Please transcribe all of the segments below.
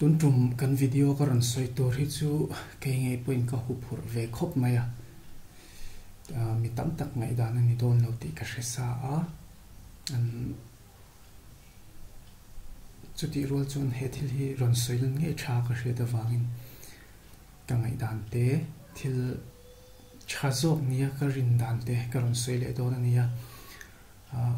Tun tum kan video ka rawn sawi tur hi chu kei ngei pawhin ka huphurh ve khawp mai a, mi tam tak ngaihdan a ni dawn lo tih ka hre sa a, an chutih rual chuan he thil hi rawn sawi lan ngei tha ka hriat avangin ka ngaihdan te thil tha zawk nia ka rin dan te ka rawn sawi leh dawn a ni a,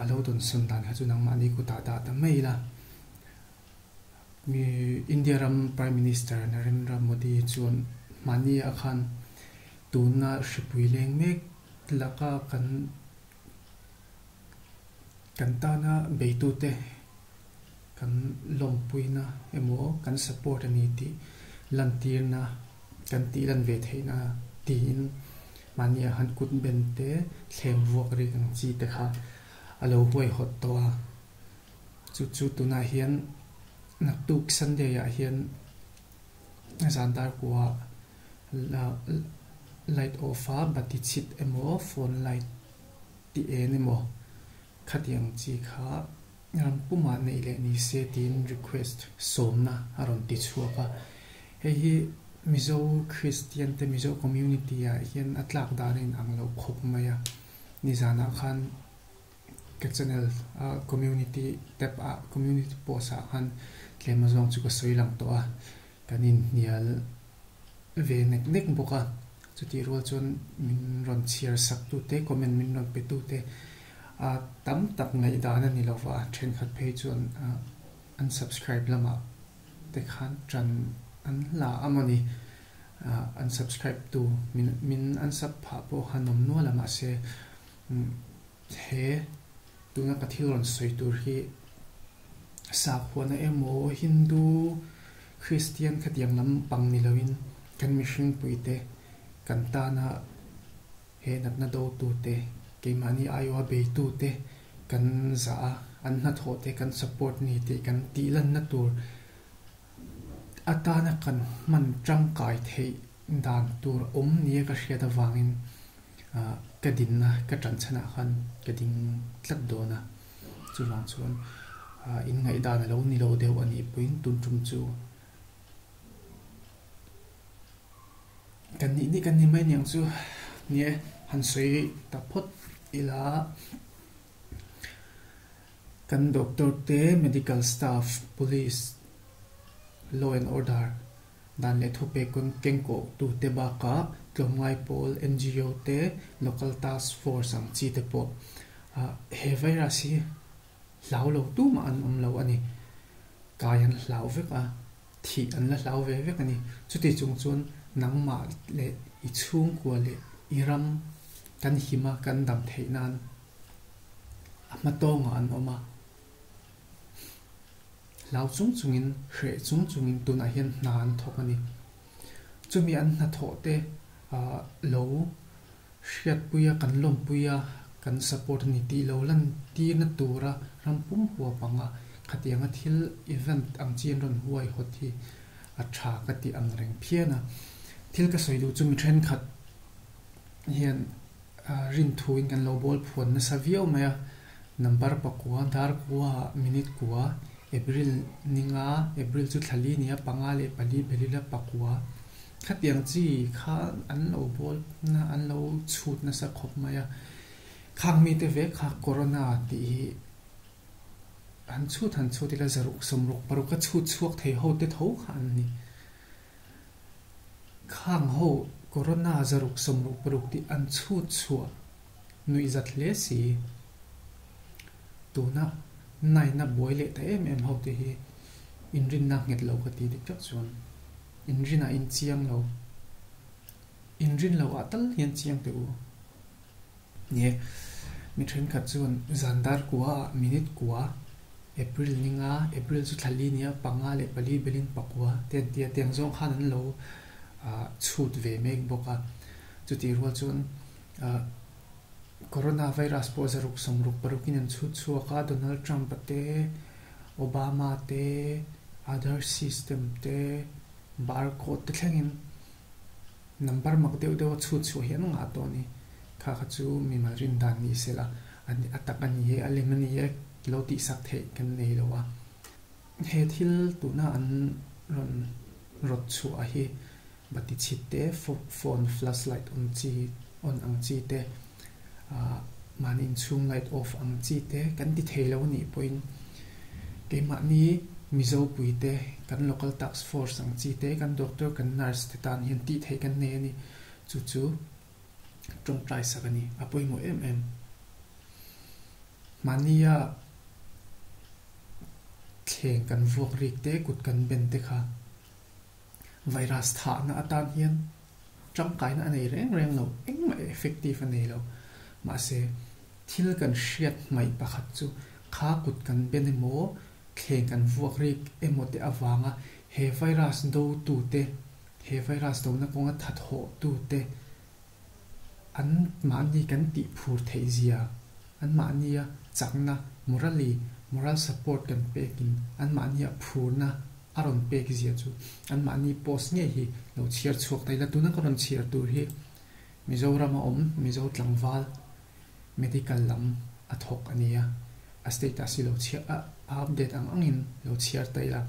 a lo dawnsawn dan kha chu nangmahni kutah dah ta mai ila. India ram Prime Minister Narendra Modi chuan hmahni ah khan tuna hripui leng mek laka kan kan tana beitute kan lawmpuina emaw kan support a ni tih lantirna kan tih lan ve theihna tiin mahni ah khan kut ben te thleng vuak rik ang chi te kha a lo huaihawt tawh a. Chu chu tunah hian naktuk Sunday ah hian zan dar kua light off a bati chhit emaw phone light tih en emaw khatiang chi kha ram pumah neih leh ni se tiin request sawmna a rawn ti chhuak a. Hei hi Mizo Kristian te Mizo community ah hian a tlak dan a inang lo khawp mai a. Nizanah khan Ka channel a community tab ah community post ah khan tlem azawng chu ka sawi lang tawh a, kan inhnial ve nek nek bawk a, chutih rual chuan min rawn chhiar sak tu te comment min rawn pe tu te a tam tak ngaihdan a ni lo va, thenkhat phei chuan unsubscribe lamah te khan tan an hla a mawni unsubscribe tu min min unsub phah pawh khan awm nual a mahse He tuna ka thil rawn sawi tur hi sakhuana emaw Hindu, Christian khatiang lam pang ni loin kan mihring puite kan tana he natna dotute keimahni aiawha beitute kan zah a, an hnathawhte kan support ni tih kan tihlanna tur atana kan hman tangkai theih dan tur awm nia ka hriat avangin ka dinna ka tan chhanah khan ka ding tlat dawn a, chuvang chuan inngaihdan a lo ni lo deuh a nih pawhin tun tum chu kan nih nih kan ni mai aniang chu nia han sawi ta phawt ila. Kan doctor te, medical staff, police, law and order dan leh thupek kengkawh tute bakah tlawmngai pawl, NGO te, local task force ang chi te pawh he virus hi hlau lo tumah an awm lo a ni. Kai an hlau vek a, thih an la hlau ve vek a ni. Chuti chung chuan nangmah leh i chhungkua leh i ram kan him a, kan dam theih nan A hma tawngah an awm a, hlau chung chungin, hreh chung chungin tunah hian hna an thawk a ni. Chumi an hnathawh te lo hriatpui a, kan lawmpui a, kan support a ni tih lo lan tirna tura ram pum huap anga khatianga thil event ang chi an rawn huaihawt hi a tha ka tih ang reng phian a. Thil ka sawi duh chu mi thenkhat hian Rinthuin kan lo bawl phuan nasa viau mai a, number pakua, dar kua, minute kua, April ninga, April chu thlali nia, panga leh pali belila pakua, khatiang chi kha an lo bawl na an lo chhut nasa khawp mai a, khang mite ve kha corona tih hi han chhut han chhut ila zaruk sawmruk paruk a chhut chhuak thei ho te tho kha an ni. Khang ho Corona zaruk sawmruk paruk tih an chhut chhuah nuih zat hle si. Tuna naina buai leh ta em em ho te hi inrinna nghet lo ka ti dik tak chuan inrinah in chiang lo. Inrin lo ah tal hian chiang teh u. Nie, mi thenkhat chuan zan dar kua ah minute kua, April ninga, April chu thla li nia, panga leh pali belin pakua te an ti a, tiang zawng khan an lo chhut ve mek bawk a. Chutih rual chuan Corona virus pawh zaruk sawmruk parukin an chhut chhuak a, Donald Trump-a te, Obama te, Aadhaar system te, barcode te thlengin Number mak deuh deuh a chhut chhuah hi an ngah tawh a ni. Kha kha chu mimal rin dan ni sela a tak a ni e, a lem a ni e lo tihsak theih kan nei lo a. He thil tuna an rawn rawt chhuah hi bati chhit te phone flash light on chi on ang chi te ah mahni inchhung light off ang chi te kan ti thei lo anih pawhin keimahni Mizo pui te kan local task force ang chi te kan doctor kan nurse te tan hian tih theih kan nei a ni chu chu tawngtai sak a ni a pawimawh em em. Mahnia thleng kan vuak rik te kut kan ben te kha virus thahna atan hian tangkaina a nei reng reng lo, engmah effective a nei lo. Mahse, thil kan hriat hmaih pakhat chu kha kut kan ben emaw, thleng kan vuak rik emaw te avanga he virus do tute, he virus dona kawnga thathawh tute an mahni kan tih phur theih zia, an mahnia chakna, morally, moral support kan pekin an mahnia phurna a rawn pek zia chu an mahni post ngei hi lo chhiar chhuak ta ila. Tuna ka rawn chhiar tur hi Mizoram a awm Mizo tlangval medical lam a thawk a nia, a status hi lo chhiar a update ang angin lo chhiar ta ila.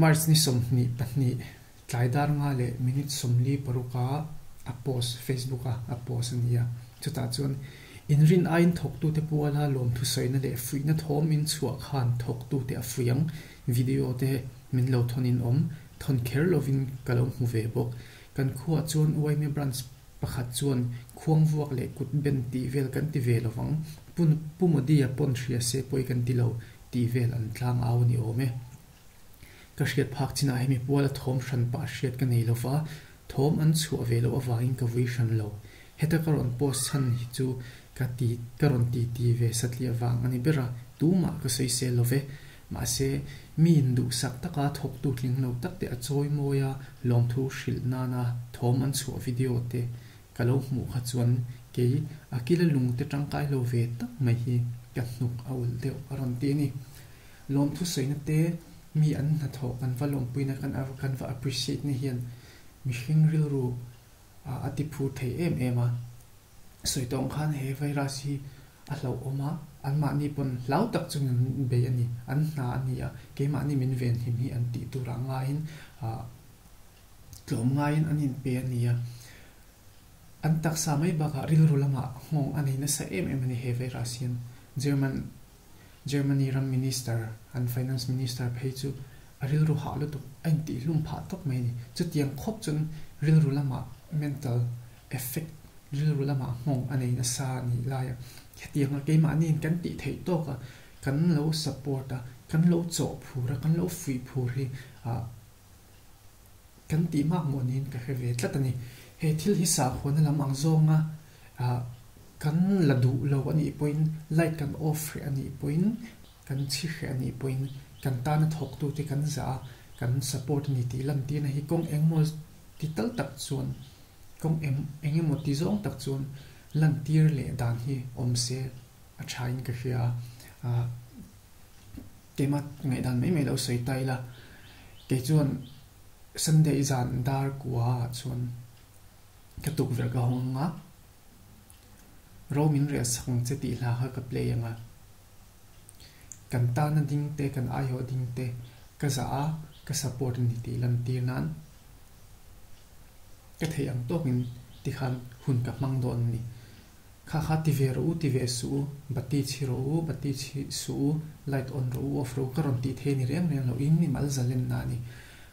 March ni 22 tlai dar nga leh minute 46 a a post Facebook a a post a ni a. Chutah chuan inrin aiin thawktute puala lawmthu sawina leh fuihna thawm in chhuah khan thawktute a fuih ang. Video te min lo thawn in awm thawn kher lovin ka lo hmu ve bawk. Kan khuaah chuan yma branch pakhat chuan khuang vuak leh kut ben tih vel kan ti ve lovang. Pu Modi-a pawn hria se pawi kan ti lo. Tih vel an tlang au a ni awm e. Ka hriat phak chinah hemi puala thawm hran pah hriat ka nei lova, thawm an chhuah ve loh avangin ka vui hran lo. Heta ka rawn post chhan hi chu ka ti ka rawn ti ti ve satliah vang a ni ber a, tumah ka sawisel lo ve. Mahse, mi induhsak taka thawktu tling lo tak te a chawi mawi a, lawmthu hrilh nana thawm an chhuah video te Ka lo hmuh kha chuan kei a kila lungte tangkai lo ve tak mai hi ka hnuk a ulh deuh a rawn ti a ni. Lawmthu sawina te mi an hnathawh kan va lawmpuina kan kan va appreciate na hian mihring rilru a ti phur thei em em a. Sawi tawng khan he virus hi a hlauhawm a, anmahni pawn hlau tak chungin an bei a ni, an hna a ni a, keimahni min venhim hi an tih turah ngaiin Tlawm ngaiin an inpe a nia. An taksa mai bakah rilru lamah nghawng a nei nasa em em a ni he virus hian. German Germany ram minister an finance minister phei chu a rilru hah lutuk a intihlum phah tawp mai a ni. Chutiang khawp chuan rilru lamah mental effect rilru lamah nghawng a nei nasa a nih laia hetianga keimahniin kan tih theih tawka kan lo support a, kan lo chawh phur a, kan lo fuih phur hi ah Kan tih hmak maw niin ka hre ve tlat a ni. He thil hi sahhuana lam ang zawnga kan la duh lo a nih pawhin, light kan off hreh a nih pawhin, kan chhi hreh a nih pawhin kan tana thawktute kan zah a, kan support a ni tih lantirna hi kawng engemaw ti tal tak chuan, kawng eng emaw ti zawng tak chuan lantir leh dan hi awm se a thain ka hria a. Keimah ngaihdan mai mai lo sawi ta ila, kei chuan Sunday zan dar kua ah chuan ka tukverh ka hawng ang a, Ro min rel sak ang che tih hla kha ka play ang a, kan tana ding te, kan aiawh ding te ka zah a, ka support a ni tih lantir nan ka theih ang tawkin tikhan hun ka hmang dawn a ni. Kha kha ti ve rawh u, ti ve suh u, bati chhi rawh u, bati chhi suh u, light on rawh u, off rawh u ka rawn tih thei a ni reng reng lo, in mi mal zalenna a ni.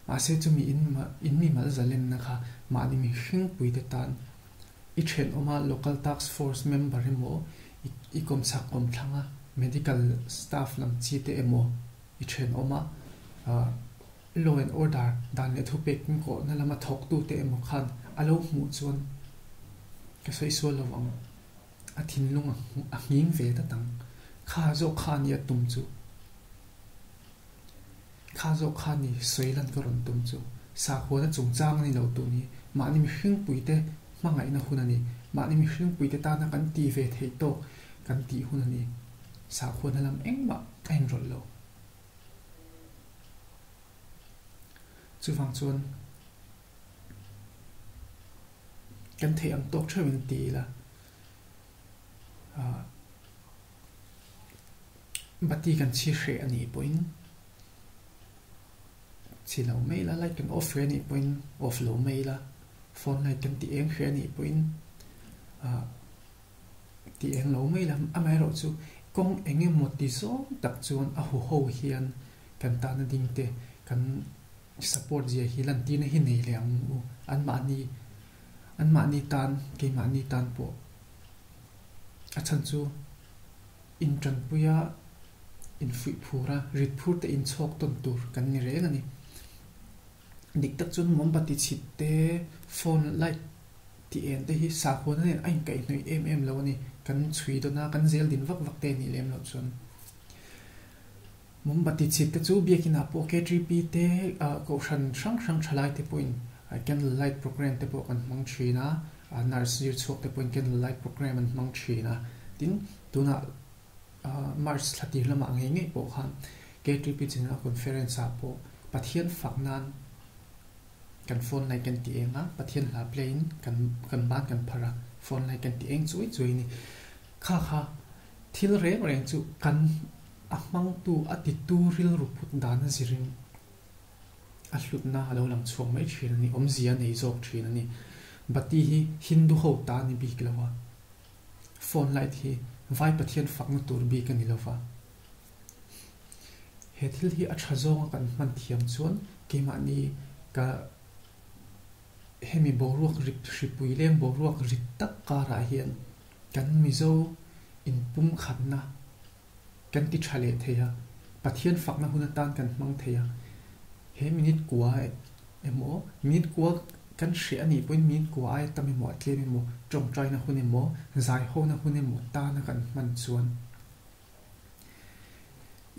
Mahse chumi in in mi mal zalenna kha mahni mihringpui te tan i thenawma local task force member emaw i i kawmchhak kawmthlanga medical staff lam chi te emaw i thenawma ah law and order dan leh thupek kawhna lama thawktute emaw khan a lo hmuh chuan ka sawi sual lo ang, a thinlung a nghing ve ta tang. Kha zawk kha a ni a tum chu. Kha zawk kha a ni sawi lan ka rawn tum chu. Sakhuana chungchang a ni lo tun hi mahni mihringpuite hmangaihna hun a ni. Mahni mihringpuite tana kan ti ve theih tawk kan tih hun a ni. Sakhuana lam engmah a inrawlh lo. Chuvang chuan kan theih ang tawk theuhin ti ila ah bati kan chhi hreh a nih pawhin. Chhi lo mai ila, light kan off hreh anih pawhin off lo mai ila, phone light kan ti eng hreh anih pawhin ah ti eng lo mai ila. Amaherawh chu kawng eng emaw ti zawng tak chuan a huho hian kan tahna ding te kan support zia hi lantirna hi nei leh ang u. Anmahni anmahni tan keimahni tan pawh a chhan chu intanpuia infuih phur a, rit phur te inchhawk tawn tur kan ni reng a ni. Dik tak chuan mombati chhit te, phone light tih en te hi sakhuana nen a inkaihhnawih em em lo a ni. Kan chhui dawn a, kan zel din vak vak te a nih lem loh chuan. Mombati chhit te chu biakinah pawh KTP te, kohhran hrang hrang thalai te pawhin candle light programme te pawh kan hmang thin a, nurse zir chhuak te pawhin candle light programme an hmang thin a. Tin, tunah March thla tir lamah ngei ngei pawh khan KTP General Conference ah pawh Pathian fak nan kan phone light kan ti eng a, Pathian hla play in kan kan ban kan phar a, phone light kan ti eng chuai chuai a ni. Kha kha thil reng reng chu kan a hmangtu a titu rilru put dan a zirin a hlutna a lo lang chhuak mai thin a ni, awmzia a nei zawk thin a ni. Bati hi Hindu ho ta a ni bik lo a. Phone light hi vai Pathian fakna tur bik a ni lova. He thil hi a tha zawnga kan hman thiam chuan keimahni ka hemi boruak rit hripui leng boruak rit tak karah hian kan Mizo inpumkhatna kan ti tha leh thei a, Pathian fakna hun atan kan hmang thei a, he minute kua emaw, minute kua kan hreh a nih pawhin minute kua aia tam emaw a tlem emaw, tawngtaina hun emaw, zaihona hun emaw tana kan hman chuan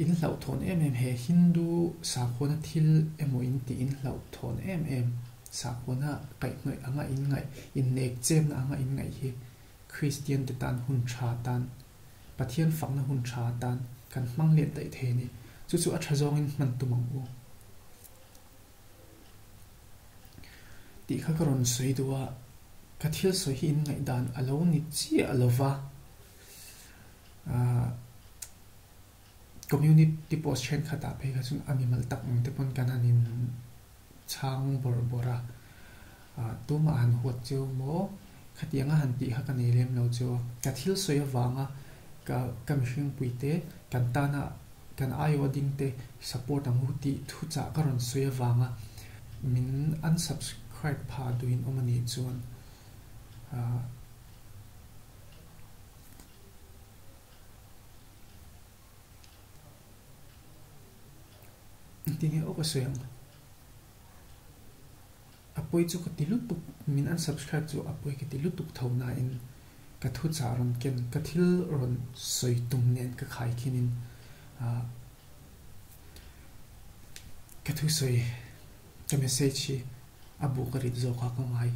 in hlauhthawn em em he Hindu sakhuana thil emaw in tih in hlauhthawn em em sakhuana kaihhnawih anga in ngaih, innekchemna anga in ngaih hi Kristian te tan hun tha tan Pathian fakna hun tha atan kan hmang let daih thei a ni. Chu chu a tha zawngin hman tum ang u. Tih kha ka rawn sawi duh a, ka thil sawi hi in ngaihdan a lo ni chiah lo va. Ahh community post thenkhatah phei kha chuan a mimal tak ang te pawn kan han in chhang bawrh bawrh a, ah tumah han huat cheu maw? Khatianga han tih kha ka nei lem lo chu. Ka thil sawi avanga ka ka mihring puite kan tana kan aiawh a ding te support ang u tih thuchah ka rawn sawi avanga min unsubscribe phah duhin awm a nih chuan ah Tinge aw ka sawi ang. A pawi chu ka ti lutuk, min unsubscribe chu a pawi ka ti lutuk tho nain ka thuchah rawn ken, ka thil rawn sawi tum nen ka khai khinin ah ka thusawi ka message hi a bu ka rit zawk a ka ngai.